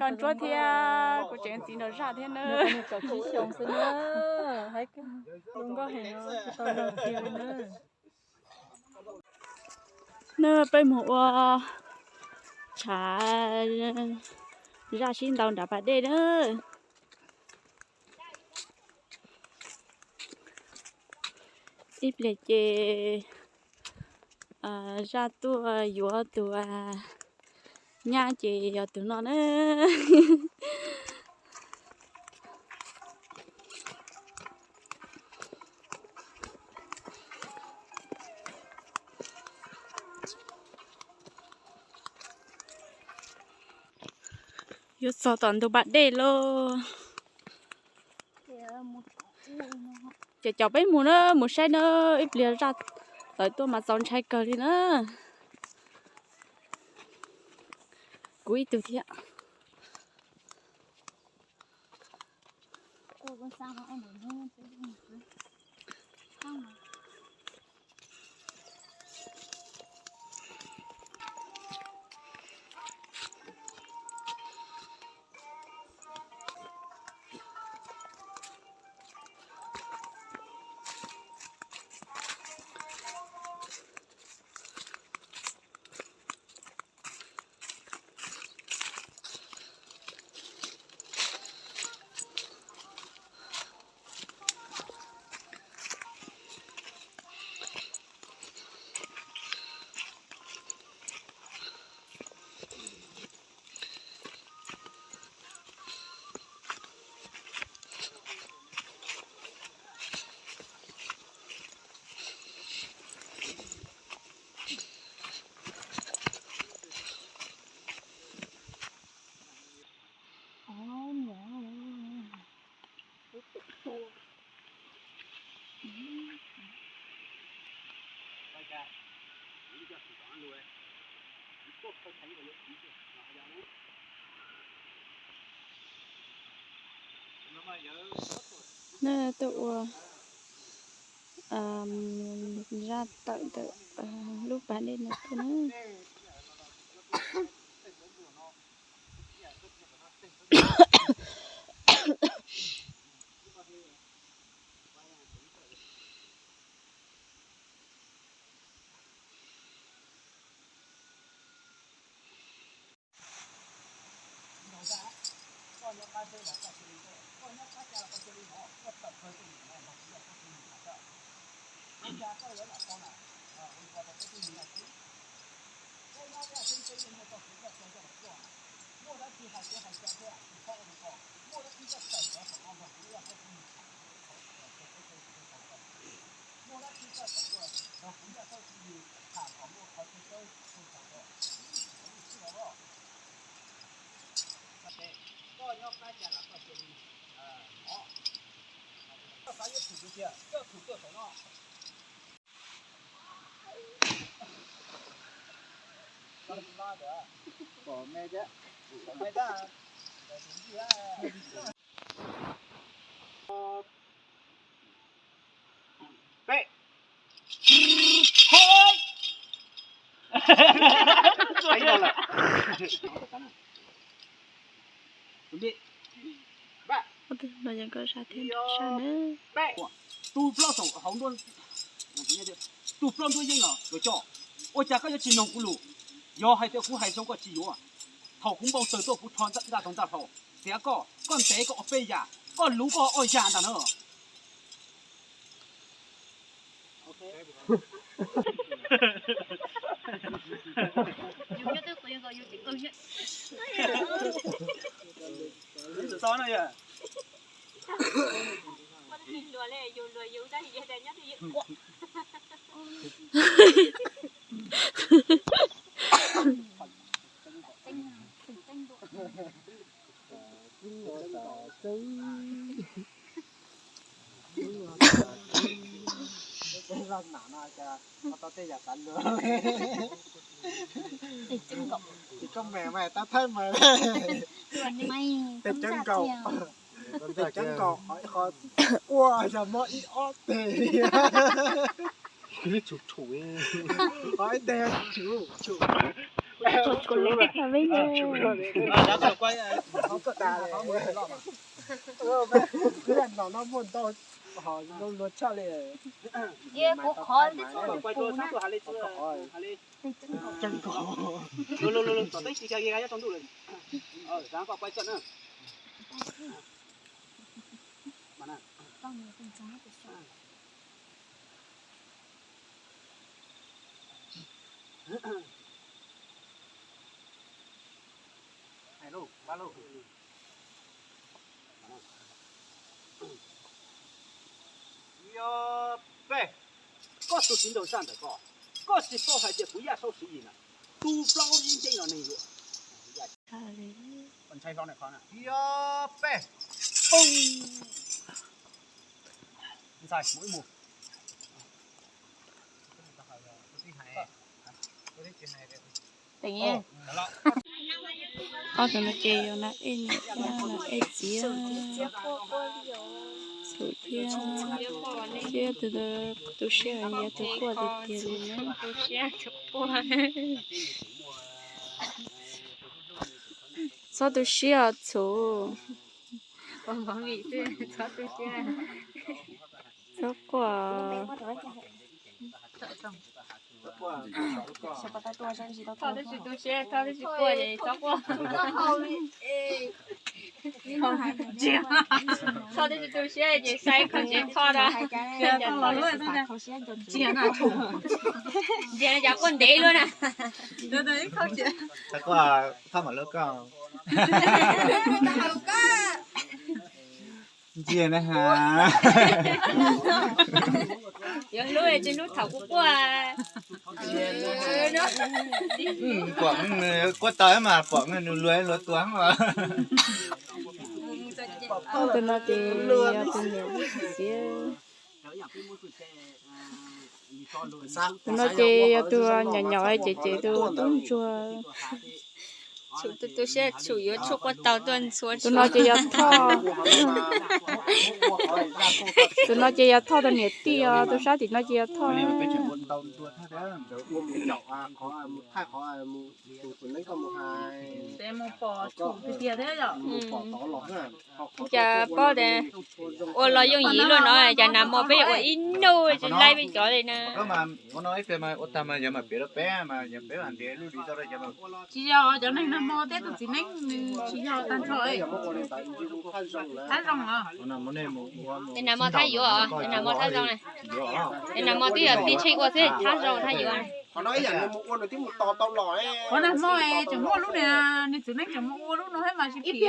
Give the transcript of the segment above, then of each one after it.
Tso ntsuab thiab, kuv tseem txiv nrog zaj thiab na. Tau tsib xyoos xwb na, hais zoo nkauj heev no, tsis tau zoo kiag li na. Na peb mus ua tshav zaj sib ntaus nram pas dej na. Ib pliag ces zaj tuaj yuav tus nyab ces yog tus no na. Yuav txog tom ntug pas dej lauj. Ces cov peb mus na, mus saib na, ib pliag zaj tawm tuaj mas txaus ntshai kawg li na. Kuv ib tug thiab. Na tuaj ua zaj tawm ntawm lub pas dej no tuaj na. Tus plaub saum hauv nruab, tus plaub nruab yeeb los yuav coj. Ua cas koj yuav tsis mloog kuv lus? Yog hais tias kuv hais zoo koj tsis yuav. Thaum kuv npau taws tuaj kuv rho ntaj tau ntaj hlau, txiav koj, koj ntev koj ua peb yam, koj luv koj ob yam ntag na. Tes coob nkaus, tes coob nkaus, qhov ua yog mob ib ob teg, qhov ib teg tshum tshum. Yog peb, koj tus txiv nraug zaj ntawm koj, koj tsis paub hais tias kuv Yaj Saub Siv Yis na, tu plaub yeeb ceeb los neeg yuav. Yog peb, ntxhais mus ib mus. Ob tug no ces yog nas ej niam thiab nas ej txiv, Txhum thiab, thiab tus tu siab yog tus quaj tiag tiag li na. Txhob tu siab os Txhum. Txhob quaj. Txhob tib si tu siab, txhob tib si quaj ces txhob quaj. Txhob tib si tu siab ces saib kho tsev txhob da. Ntsia no cas quaj ntev luaj na. Txhob quaj, txhob mam lub koj. Ntsia na has. Yuav hlub tsis hlub thaum kuv quaj. Pom quaj tau mas pom nws luag luag tuag os. Tus no ces yog tus niam xiv. Tus no ces yog tus nyom nyom ces ces tus tub ntsuag. Txhum tu siab, Txhum yuav tshuaj quaj tau tuaj ntxhua. Tus no ces yog Thoj. Tus no ces yog Thoj tus niam tij os, tus sab tim no ces yog Thoj. Cas paub tias ua los yooj yim luaj no, cas nas mos peb ua ib hnub tsis laib peb cov li na. Tsis yog cov neeg nag hmo thiab tus txiv neeb nws tsis yog tag nrho. Thab zoo os. Tus nas mos thab yuav, tus nas mos thab zoo na. Tus nas mos twb yog tij tsheej ua xwb, thab zoo thab yuav. Qhov nag hmo tseem muaj lub niag, nws txiv neeb tseem mus ua lub no thiab mas tsis phem.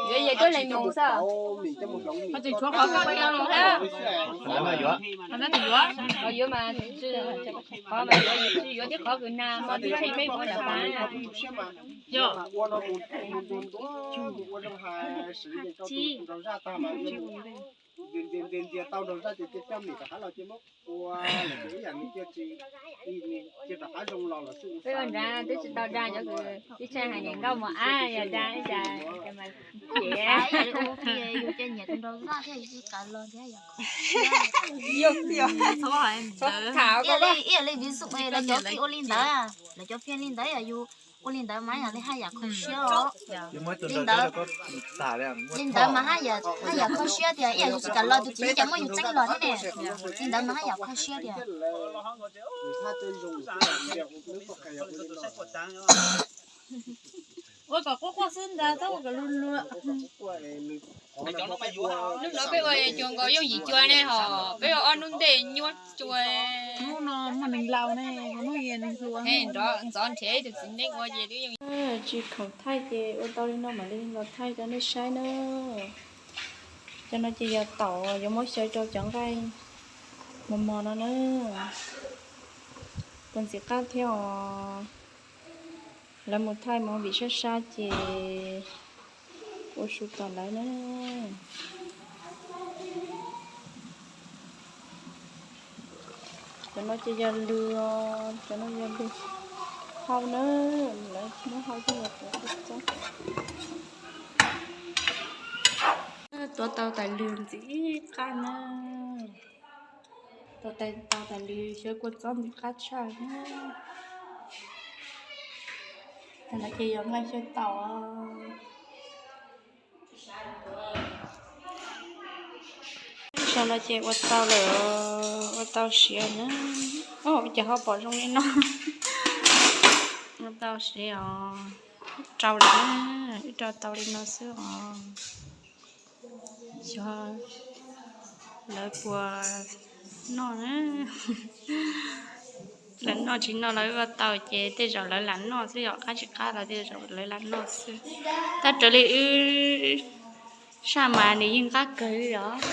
Yuav yog coj leej mus xwb. Ho tseem tshuav qhov kawg pab yog los thiab. Yuav mas, qhov mas yuav, yuav tib qhov kws nas mos tij tsheej peb muab nram pas. Yog. Peb ua nrad twb tsis tau da cov kws tib tshaj hais niam nkauj mos ab yog da ib cas. Ib yam li vis xwm lawv cov pheej ua li ntawd, lawv cov pheej li ntawd yus ua li ntawd mas yam li haj yam kho siab os. Li ntawd, li ntawd mas haj yam, haj yam kho siab tias ib yam yus tsis kam los tus txiv neeb cas muab yus txeeb los thiab ne. Li ntawd mas haj yam kho siab tias. Ua kom quaj quaj xwb ntag, txhob ua kom luag luag. Hnub no peb ua cuag nkaus yooj yim cua ne ho, peb ua ob hnub ntej nyuaj cua. Hnub no muaj neeg laus ne, hnub no neeg hluas. Nrov ntxov nrhiav tus txiv neeb ua ces twb yooj yim. Tsis khoom thaij ces ua tau li no mam li los thaij rau nej saib na. Cov no ces yog taum yuav muab xyaw rau cov nqaij mos mos no na. Puas ntxim qab thiab os. Lawv mus thaij movie sab sab ces ua su tos lawv na. Cov no ces yog lws, cov no yog lws hau na, lawv muab hau coj los tuav txob. Tuav tau tais lws ntxim qab na. Tau tas li xyov kua txob ntws qab tshaj. Tam no ces yuav nqaij xyaw taum. Sau no ces ua tau lawm, ua tau siav na. Ces ho pom zoo li no. Ua tau siav os, rau lawm, wb rau tau li no xwb os. Xyov lawv puas noj na. Lawv noj tsis noj los wb ua tau ces tej zaum lawv lam noj xwb, yog qab tsis qab los tej zaum lawv lam noj xwb. Tab raws li wb saj mas nws yeej qab kawg li os.